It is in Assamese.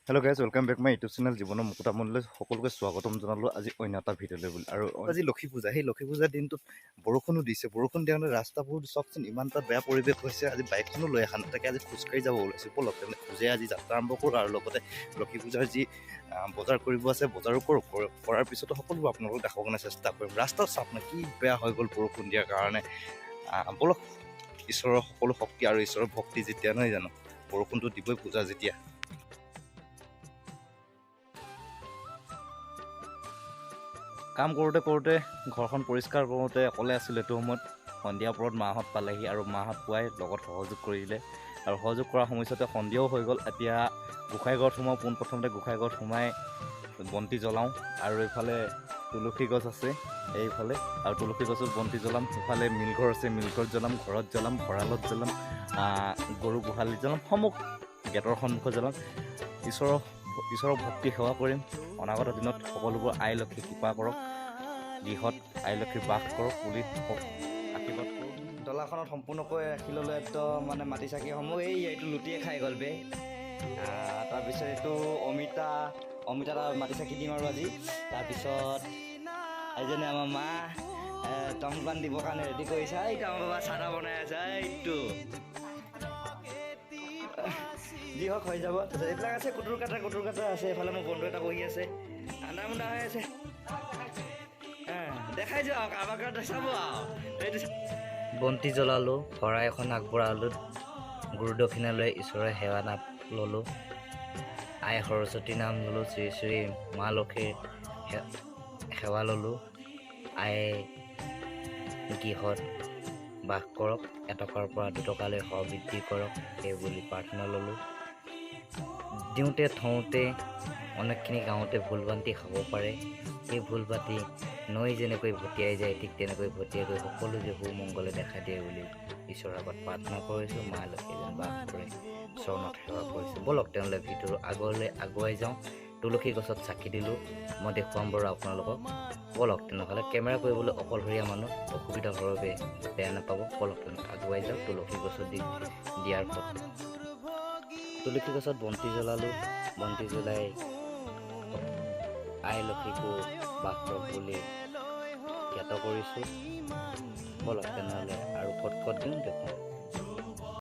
Hello guys, welcome back my YouTube channel জীৱনৰ মুকুতামণিলৈ সকলোকে স্বাগতম জনালোঁ আজি অন্য এটা ভিডিঅ'লৈ বুলি। আৰু আজি লক্ষী পূজা, সেই লক্ষী পূজাৰ দিনটোত বৰষুণো দিছে। বৰষুণ দিয়াৰ ৰাস্তাবোৰ চাওকচোন, ইমান এটা বেয়া পৰিৱেশ হৈছে। আজি বাইকখনো লৈ অহা নাই, তাকে আজি খোজকাঢ়ি যাব ওলাইছোঁ। ব'লক তেনেহ'লে খোজে আজি যাত্ৰা আৰম্ভ কৰোঁ আৰু লগতে লক্ষী পূজাৰ যি বজাৰ কৰিব আছে বজাৰো কৰোঁ। কৰাৰ পিছতো সকলোবোৰ আপোনালোকক দেখাব কাৰণে চেষ্টা কৰিম। ৰাস্তা চাওক না কি বেয়া হৈ গ'ল বৰষুণ দিয়াৰ কাৰণে। ব'লক, ঈশ্বৰৰ সকলো শক্তি আৰু ঈশ্বৰৰ ভক্তি যেতিয়া নহয় জানো, বৰষুণটো দিবই পূজা যেতিয়া। কাম কৰোঁতে কৰোঁতে ঘৰখন পৰিষ্কাৰ কৰোঁতে অকলে আছিলোঁ এইটো সময়ত। সন্ধিয়া পৰত মাহঁত পালেহি আৰু মাহঁত পোৱাই লগত সহযোগ কৰিলে আৰু সহযোগ কৰাৰ সময়ছোৱাতে সন্ধিয়াও হৈ গ'ল। এতিয়া গোঁসাই ঘৰত সোমাওঁ, পোনপ্ৰথমতে গোঁসাই ঘৰত সোমাই বন্তি জ্বলাওঁ আৰু এইফালে তুলসী গছ আছে এইফালে, আৰু তুলসী গছত বন্তি জ্বলাম। সিফালে মিলঘৰ আছে, মিলঘৰত জ্বলাম, ঘৰত জ্বলাম, ভঁৰালত জ্বলাম, গৰু গোহালিত জ্বলাম, সমূহ গেটৰ সন্মুখত জ্বলাম। ঈশ্বৰৰ ভক্তি সেৱা কৰিম। অনাগত দিনত সকলোবোৰ আই লক্ষী কৃপা কৰক, গৃহত আই লক্ষীৰ বাস কৰক বুলি আশীৰ্বাদ কৰোঁ। ডলাখনত সম্পূৰ্ণকৈ ৰাখি ল'লোঁ একদম, মানে মাটি চাকিসমূহ এই এইটো লুটিয়ে খাই গ'ল বে। তাৰপিছত এইটো অমিতা, অমিতা মাটি চাকি দিম আৰু আজি। তাৰপিছত এইজনে আমাৰ মা তামোল পাণ দিবৰ কাৰণে ৰেডি কৰিছে। এইটো আমাৰ বাবা চাদা বনাই আছে, এইটো যি হওক হৈ যাব। তাৰপিছত এইবিলাক আছে কুটুৰ কাটা, কুটুৰ কাটা আছে। এইফালে মোৰ বন্ধু এটা বহি আছে, আন্দা মুন্দা হৈ আছে, দেখাই যোৱা কাৰোবাৰ ঘৰত চাব আৰু। এইটো বন্তি জ্বলালোঁ, শৰাই এখন আগবঢ়ালোঁ, গুৰু দক্ষিণা লৈ ঈশ্বৰৰ সেৱা নাপ ল'লোঁ, আই সৰস্বতী নাম ল'লোঁ, শ্ৰী শ্ৰী মা লক্ষীৰ সেৱা ল'লোঁ। আই গৃহত বাস কৰক, এটকাৰ পৰা দুটকালৈ বৃদ্ধি কৰক সেই বুলি প্ৰাৰ্থনা ল'লোঁ। দিওঁতে থওঁতে অনেকখিনি গাঁৱতে ভুল ভ্ৰান্তি হ'ব পাৰে, সেই ভুল ভ্ৰান্তি নৈ যেনেকৈ ভটিয়াই যায় ঠিক তেনেকৈ ভটিয়াই গৈ সকলো যে সুমংগলে দেখা দিয়ে বুলি ঈশ্বৰৰ আগত প্ৰাৰ্থনা কৰিছোঁ। মা লক্ষী যেন বাস কৰে, চৰণত সেৱা কৰিছোঁ। ব'লক তেনেহ'লে ভিতৰৰ আগলৈ আগুৱাই যাওঁ। তুলসী গছত চাকি দিলোঁ, মই দেখুৱাম বাৰু আপোনালোকক। ব'লক তেনেহ'লে, কেমেৰা কৰিবলৈ অকলশৰীয়া মানুহ, অসুবিধা হোৱাৰ বাবে বেয়া নাপাব। ব'লক তেনেহ'লে আগুৱাই যাওঁ। তুলসী গছত দিয়াৰ পথ, তুলসী গছত বন্তি জ্বলালোঁ, বন্তি জ্বলাই আই লক্ষীকো বাস কৰক বুলি জ্ঞাত কৰিছোঁ। ব'লক তেনেহ'লে আৰু ক'ত ক'ত দিওঁ দেখুৱাম।